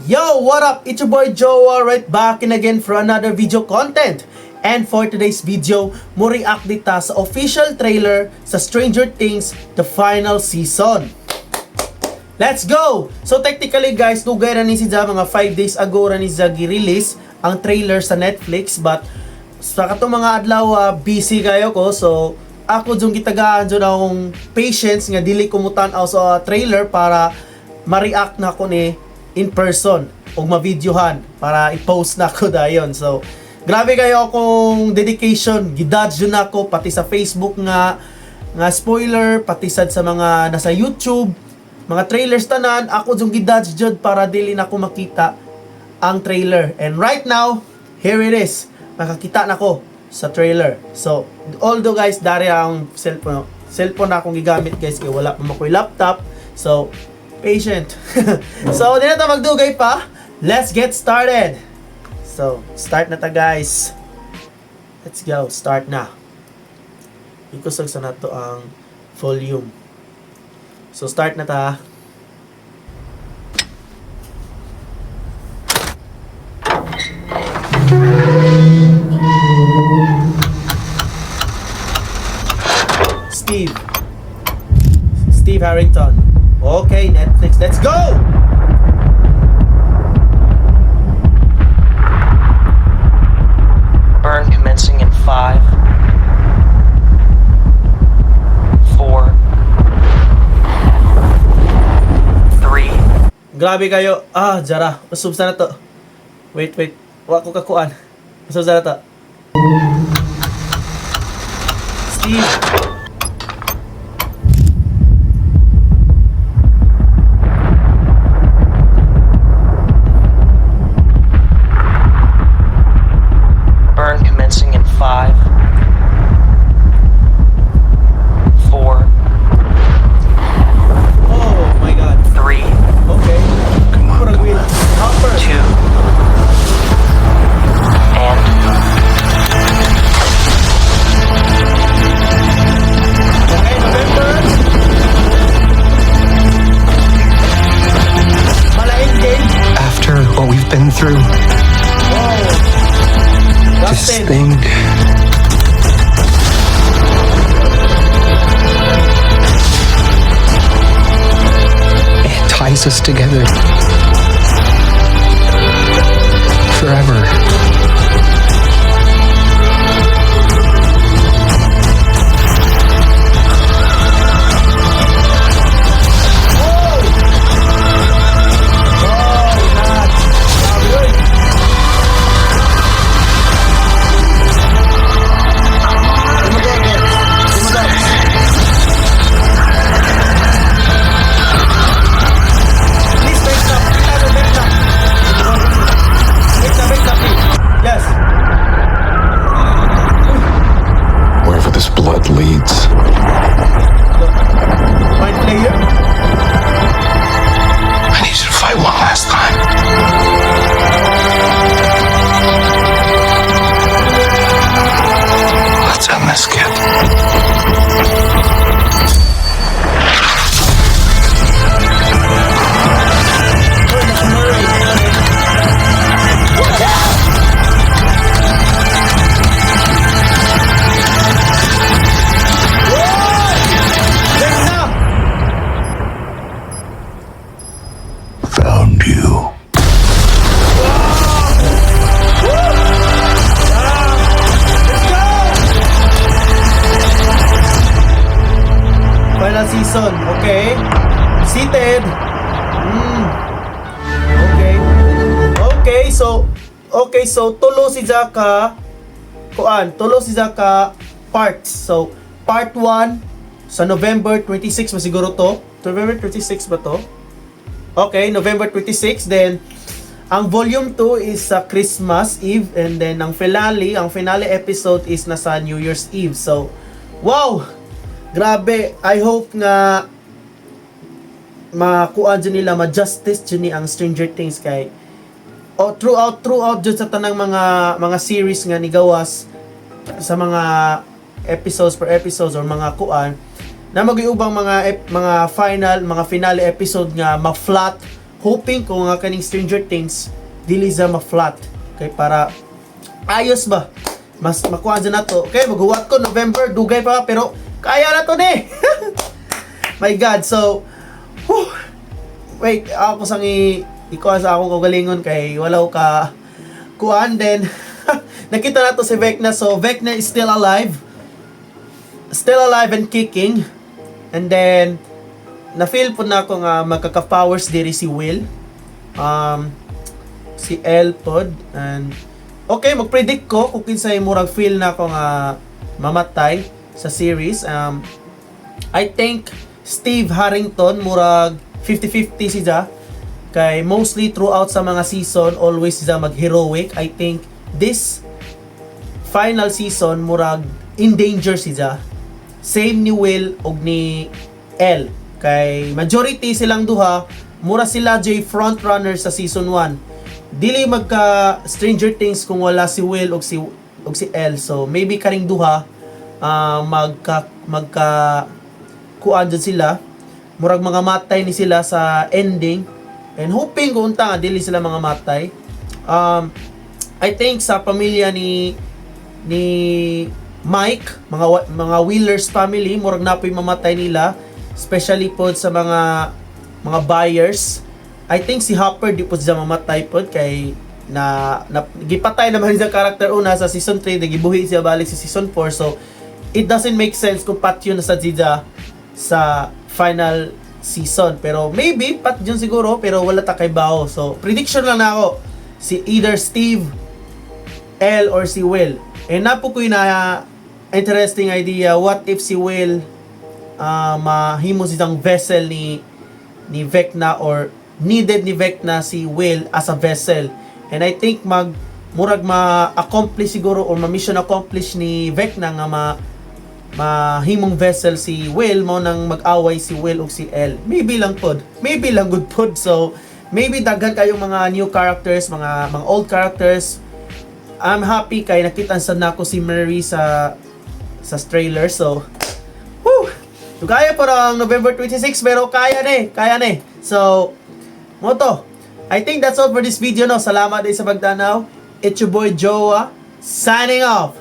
Yo, what up? It's your boy Joa right back in again for another video content. And for today's video, mo react dita sa official trailer sa Stranger Things The Final Season. Let's go! So technically guys, dugay ra ni siya, mga 5 days ago ra ni siya gi-release ang trailer sa Netflix, but sa katong mga adlaw busy kayo ko, so ako jung gitagaan jud akong patience nga dili ko mutan-aw sa trailer para ma-react na ko ni in person ug ma-videohan para i-post na ko dayon. So grabe kayo akong dedication, gidudge jud nako pati sa Facebook nga nga spoiler, pati sad sa mga nasa YouTube, mga trailers tanan, ako jung gidudge jud para dili na ko makita ang trailer. And right now, here it is. Makakita na ko sa trailer. So, although guys, dari ang cellphone, cellphone na akong gigamit guys kay wala pa makoy laptop. So, patient. So, di na ta magdugay pa. Let's get started. So, start na ta guys. Let's go. Start na. Ikusog sa nato ang volume. So, start na ta. Steve. Steve Harrington. Okay, Netflix. Let's go! Burn commencing in 5, 4, 3, Grabe kayo. Ah, jara. Usub sa na to. Wait, wait. Wa ko kakuan. Usub sa na to. Steve. Burn commencing in 5, 4, Oh my God. 3, Okay. Come on, Murag come wheel. on. Hopper. 2, and Okay, November. Malaing game. After what we've been through, Oh. this Dustin. thing. It ties us together. Forever. Oh! Oh, God. Grabe yun. Demogorgon. Demogorgon. Please, wait up. Wait up. Wait up. Wait up, please. Yes. Wherever this blood leads, Mind flayer. I need you to fight one last time. Let's end this, kid. Uy, nasa Murray. Watch out! Whoa! There's na! Found you. Let's go! Final season, okay. Seated. Okay. Okay, so tulo si Zaka kuan, tulo si Zaka parts. So, part 1 sa November 26 ba siguro to? November 26 ba to? Okay, November 26, then ang volume 2 is sa Christmas Eve and then ang finale episode is nasa New Year's Eve. So, wow! Grabe, I hope nga makuha dyan nila, ma-justice dyan ni ang Stranger Things kay oh, throughout dyan sa tanang mga series nga nigawas sa mga episodes per episodes or mga kuan na mag-iubang mga mga final mga finale episode nga ma-flat. Hoping ko nga kaning Stranger Things dili sa ma-flat kay para ayos ba, mas makuha dyan na to. Okay, maghuwat ko November, dugay pa, pero kaya na to ni. My God, so whew, wait, ako sang ikuha sa akong kaugalingon kay wala ko ka kuan. Then nakita na to si Vecna. So Vecna is still alive. Still alive and kicking. And then na-feel po na ako nga magkaka-powers diri si Will. Si El pod. And okay, mag-predict ko kung kinsay murag feel na ako nga mamatay sa series. I think Steve Harrington, murag 50-50 siya. Kay mostly throughout sa mga season, always siya mag-heroic. I think this final season, murag in danger siya. Same ni Will og ni El. Kay majority silang duha, mura sila jay front runner sa season 1. Dili magka Stranger Things kung wala si Will og si El. So maybe karing duha magka kuan dyan sila. Murag mga matay ni sila sa ending. And hoping ko unta nga dili sila mga matay. I think sa pamilya ni Mike, mga Wheelers family, murag napoy mamatay nila, especially pod sa mga buyers. I think si Hopper di po siya mamatay pod kay na gipatay naman siya character una sa season 3, gibuhi siya balik sa season 4. So it doesn't make sense kung patyon na sa siya sa final season. Pero maybe patyon siguro, pero wala ta kaybawo. So prediction lang na ako, si either Steve, L or si Will. Eh napo ko na interesting idea, what if si Will mahimo siyang vessel ni Vecna or needed ni Vecna si Will as a vessel? And I think mag murag ma-accomplish siguro or ma-mission accomplish ni Vecna nga ma mahimong vessel si Will, mo nang mag-away si Will ug si El. Maybe lang pod. Maybe lang good pod. So maybe daghan kayong mga new characters, mga old characters. I'm happy kay nakita sad nako si Murray sa trailer. So whew! So, kaya po ang November 26, pero kaya na eh, kaya na eh. So, mo to. I think that's all for this video, no. Salamat din sa pagtanaw. It's your boy Joa signing off.